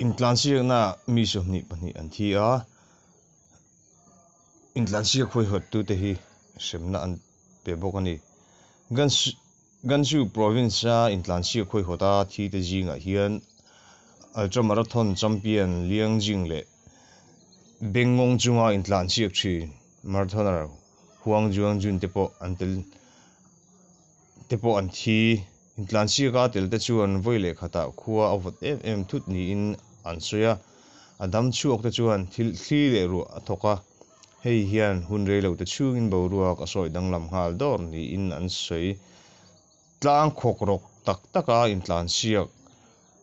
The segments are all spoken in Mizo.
Intlansiaknaah mi 22 an thi a, intlansiak huaihawttute hi hremna an pe bawk a ni. Gansu Province-a intlansiak huaihawta thite zingah hian ultramarathon champion Liang Jing leh Bengngawng chunga intlansiak thin marathoner Huang Juangjun te pawh an tel te pawh an thi. Intlansiaka tel te chuan vawi leh khatah khua a vawt em em thut niin an sawi a, a dam chhuak te chuan thil thli leh ruah a thawk a, hei hian hun rei lo te chhungin boruak a sawi danglam nghal dawr niin an sawi. Tlang khawk rawk tak taka intlansiak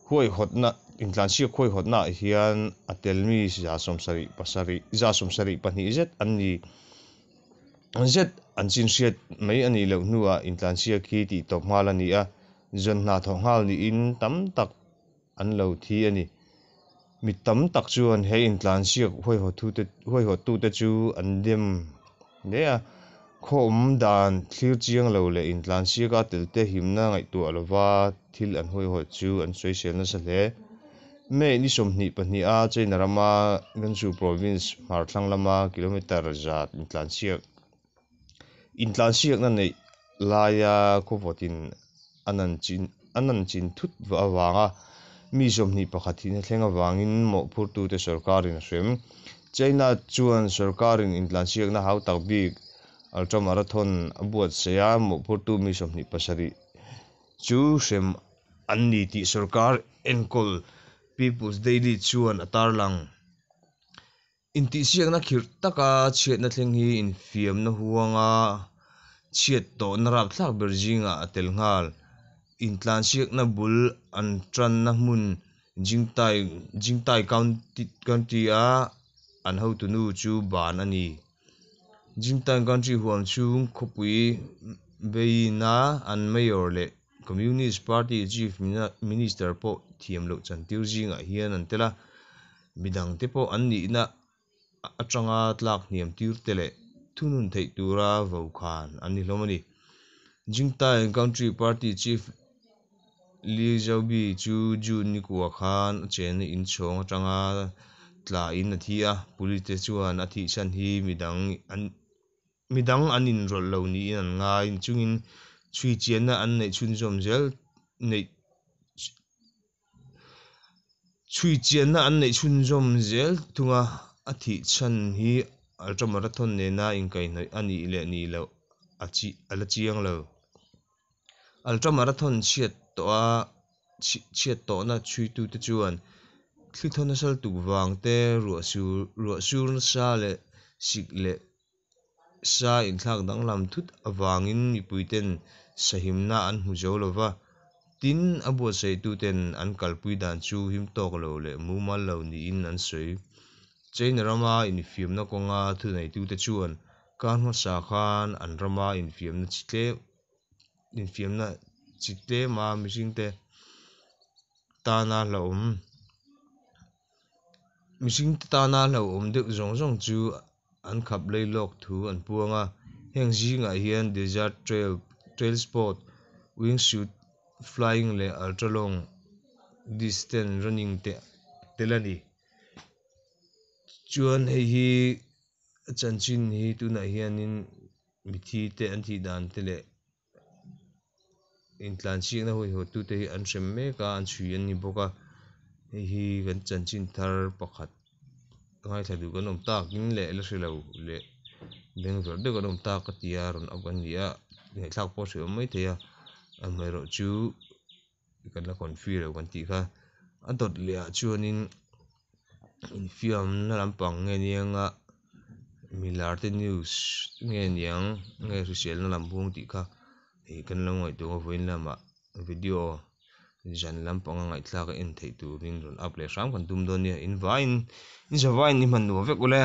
huaihawtna intlansiak huaihawtnaah hian a tel mi 77 72 zet an ni. Zet an chin hriat mai a nih loh hnuah intlansiak hi tih tawp nghal a ni a, zawn hna thawh nghal niin tam tak an lo thi a ni. Mi tam tak chuan he intlansiak huaihawttute chu an dem hle a, khaw awm dan thlir chiang lo leh intlansiaka telte himna ngaihtuah lova thil an huaihawt chu an sawisel nasa hle. May ni 22 a China rama Gansu Province hmar thlang lama kilometre zat intlansiak intlansiakna neih laia khawvawtin a nan chin a nan chin thut avanga mi 21 thihna thleng avangin mawhphurtute sorkarin a hrem. China chuan sorkarin intlansiakna hautak bik ultramarathon a buatsaih a, mawhphurtu mi 27 chu hrem an ni tih sorkar enkawl People's Daily chuan a tarlang. Intihsiakna khirh taka chhiatna thleng hi infiamna huanga chhiat tawhna rapthlak ber zingah a tel nghal. Intlansiakna bul an tanna hmun Jingtai Jingtai County-a an hotunu chu ban a ni. Jingtai County huam chhung khawpui Beijing-a an mayor leh Communist Party Chief Minister pawh thiam loh chantir zingah hian an tel a, midangte pawh an nihna atanga tlak hniam tir te leh thunun theih tura vo khan an ni hlawm a ni. Jingtai Country Party Chief Li Xiaobi chu June ni kua khan a chenna inchhawng atanga tla in a thi a, police te chuan a thihchhan hi midang an Midang an inrawlh lo niin an ngai chungin chhui chianna an neih chhunzawm zel neih chhui chianna an neih chhunzawm zel thung a, a thih chhan hi ultramarathon nena inkaihhnawih a nih leh nih loh a chi a la chiang lo. Ultramarathon chhiat tawh a chhiat tawhna chhuitute chuan thli thaw nasa lutuk vang te, ruah sur ruah sur nasa leh sik leh Sa inthlak danglam thut avangin mipuiten sahimna an hmu zo lo va, tin, a buatsaihtute'n an kalpui dan chu him tawk lo leh mumal lo niin an sawi. China rama infiamna kawnga thuneitute chuan kar hmasa khan an rama infiamna chi tlem infiamna chi tlema mihringte tana hlauhawm Mihringte tana hlauhawm deuh zawng zawng chu an khap lei lawk thu an puang a, heng zingah hian desert trail trail sport, wingsuit flying leh ultra long distance running te tel a ni. Chuan hei hi chanchin hi tunah hianin mithi te an thih dan te leh Intlansiakna huaihawttute hi an hrem mek a, an chhui an ni bawk a, hei hi kan chanchin thar pakhat ngaithla duh kan awm takin leh la hre lo leh bengverh deuh kan awm tak ka ti a, rawn up an ni a, ngaihthlak pawh a hre awm maithei a, amaherawhchu kan la confi lo kan tih kha a dawt leh ah chuanin infiamna lampang nge nianga milar te news nge niang nge hriselna lam bung tih kha ih kan lo ngaihtuah a vawiin lamah video zan lampang a ngaihthlak a en theih turin rawn up leh hram kan tum dawn nia in vaiin in zavaiin i hman nuam vek ule.